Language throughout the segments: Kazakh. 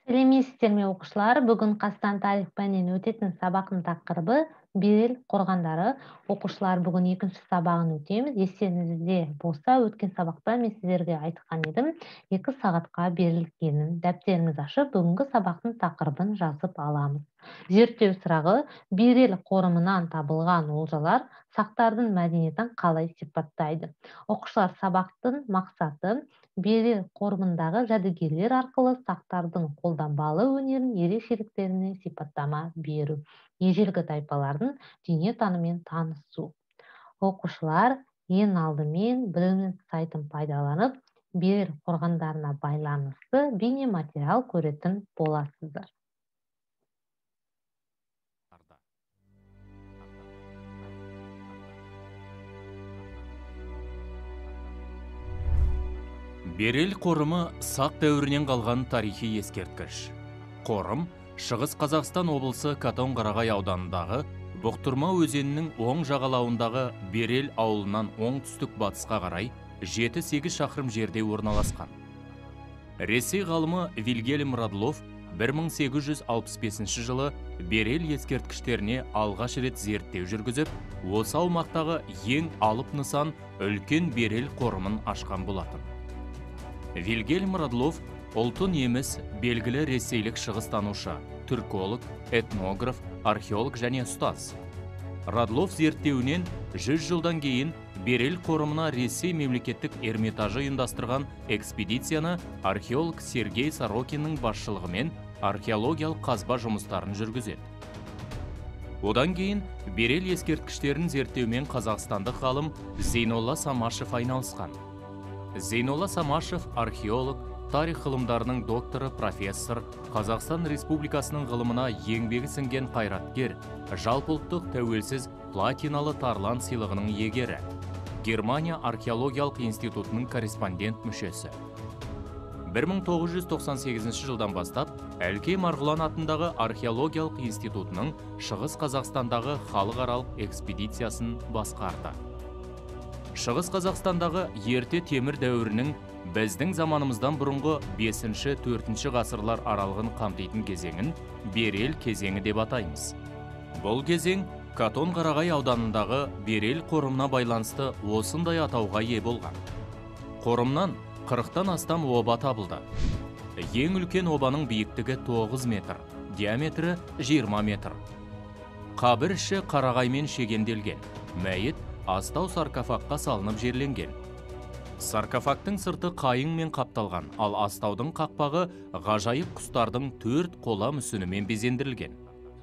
Сәлеметсіздер ме, оқушылар? Бүгін Қазақстан тарих пәнінен өтетін сабақтың тақырыбы Берел қорғандары. Оқушылар, бүгін екінші сабағын өтеміз. Естеріңізде болса, өткен сабақта мен сіздерге айтқан едім, 2 сағатқа берілгенін. Дәптерімізді ашып, бүгінгі сабақтың тақырыбын жазып аламыз. Зерттеу сұрағы: Берел қорымынан табылған олжалар сақтардың мәдениетін қалай сипаттайды? Оқушылар, сабақтың мақсаты Берел қорымындағы жәдігерлер арқылы сақтардың қолданбалы өнерінің ерекшеліктеріне сипаттама беру, ежелгі тайпалардың дүниетанымымен танысу. Оқушылар, ең алдымен білім сайтын пайдаланып, Берел қорғандарына байланысты бейнематериал көретін боласыздар. Берел қорымы сақ дәуірінен қалған тарихи ескерткіш. Қорым Шығыс Қазақстан облысы Катонқарағай ауданындағы Бұқтырма өзенінің оң жағалауындағы Берел ауылынан оңтүстік батысқа қарай 7-8 шақырым жерде орналасқан. Ресей ғалымы Вильгельм Радлов 1865 жылы Берел ескерткіштеріне алғаш рет зерттеу жүргізіп, осы аумақтағы ең алып нысан үлкен Берел қорымын ашқан болатын. Вильгельм Радлов ұлты неміс, белгілі ресейлік шығыстанушы, түрколог, этнограф, археолог және ұстаз. Радлов зерттеуінен 100 жылдан кейін Берел қорымына Ресей мемлекеттік Эрмитажы ұйымдастырған экспедицияны археолог Сергей Сорокиннің басшылығымен археологиялық қазба жұмыстарын жүргізеді. Одан кейін Берел ескерткіштерін зерттеумен қазақстандық ғалым Зейнолла Самашев айналысқан. Зейнолла Самашев археолог, тарих ғылымдарының докторы, профессор, Қазақстан Республикасының ғылымына еңбегі сіңген қайраткер, жалпыұлттық тәуелсіз платиналы Тарлан сыйлығының иегері, Германия археологиялық институтының корреспондент мүшесі. 1998 жылдан бастап Әлкей Марғұлан атындағы археологиялық институтының Шығыс Қазақстандағы халықаралық экспедициясын басқарды. Шығыс Қазақстандағы ерте темір дәуірінің біздің заманымыздан бұрынғы 5-4 ғасырлар аралығын қамтитын кезеңін Берел кезеңі деп атаймыз. Бұл кезең Катонқарағай ауданындағы Берел қорымына байланысты осындай атауға ие болған. Қорымнан 40-тан астам оба табылды. Ең үлкен обаның биіктігі 9 метр, диаметрі 20 метр. Қабір іші қарағаймен шегенделген, мәйіт астау саркофагқа салынып жерленген. Саркофагтың сырты қайыңмен қапталған, ал астаудың қақпағы ғажайып құстардың 4 қола мүсінімен безендірілген.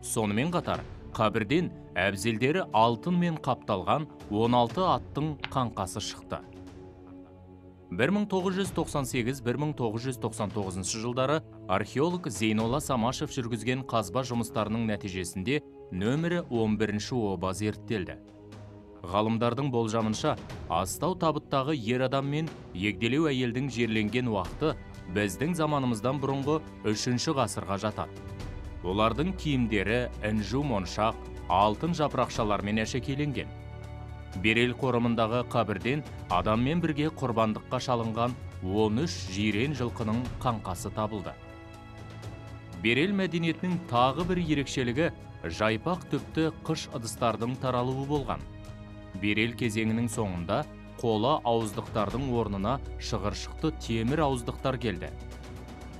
Сонымен қатар, қабірден әбзелдері алтынмен қапталған 16 аттың қаңқасы шықты. 1998-1999 жылдары археолог Зейнолла Самашев жүргізген қазба жұмыстарының нәтижесінде нөмірі 11 оба зерттелді. Ғалымдардың болжамынша, астау табыттағы ер адам мен егделеу әйелдің жерленген уақыты біздің заманымыздан бұрынғы 3 ғасырға жатады. Олардың киімдері інжу моншақ, алтын жапырақшалармен әшекейленген. Берел қорымындағы қабірден адаммен бірге құрбандыққа шалынған 13 жирен жылқының қаңқасы табылды. Берел мәдениетінің тағы бір ерекшелігі жайпақ түпті қыш ыдыстардың таралуы болған. Берел кезеңінің соңында қола ауыздықтардың орнына шығыршықты темір ауыздықтар келді.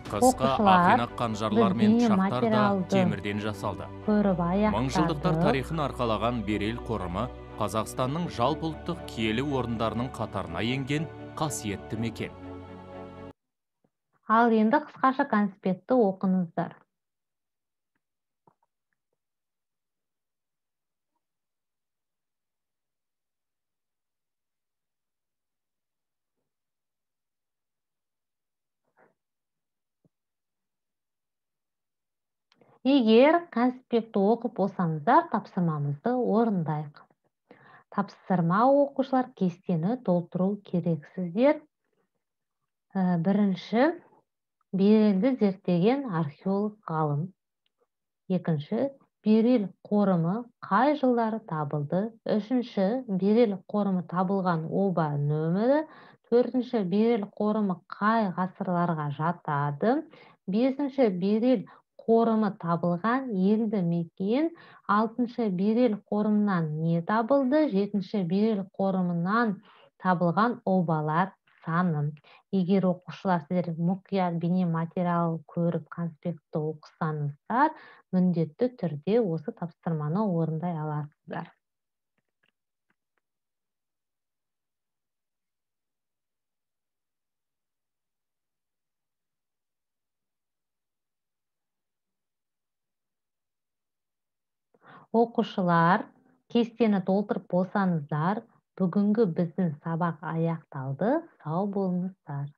Қысқа ақинақ қанжарлар мен пышақтар да темірден жасалды. Мыңжылдықтар тарихын арқалаған Берел қорымы Қазақстанның жалпыұлттық киелі орындарының қатарына енген қасиетті мекен. Ал енді қысқаша конспектті оқыңыздар. Егер конспектті оқып болсаңыздар, тапсырмамызды орындайық. Тапсырма, оқушылар, кестені толтыру керексіздер. Бірінші, Берелді зерттеген археолог ғалым. Екінші, Берел қорымы қай жылдары табылды? Үшінші, Берел қорымы табылған оба нөмірі. Төртінші, Берел қорымы қай ғасырларға жатады? Бесінші Берел қорымы табылған елді мекен. Алтыншы Берел қорымынан не табылды? Жетінші Берел қорымынан табылған обалар саны. Егер оқушылар сіздер мұқият бейне материал көріп конспектті оқысаңыздар, міндетті түрде осы тапсырманы орындай аласыздар. Оқушылар, кестені толтырып болсаңыздар, бүгінгі біздің сабақ аяқталды. Сау болыңыздар.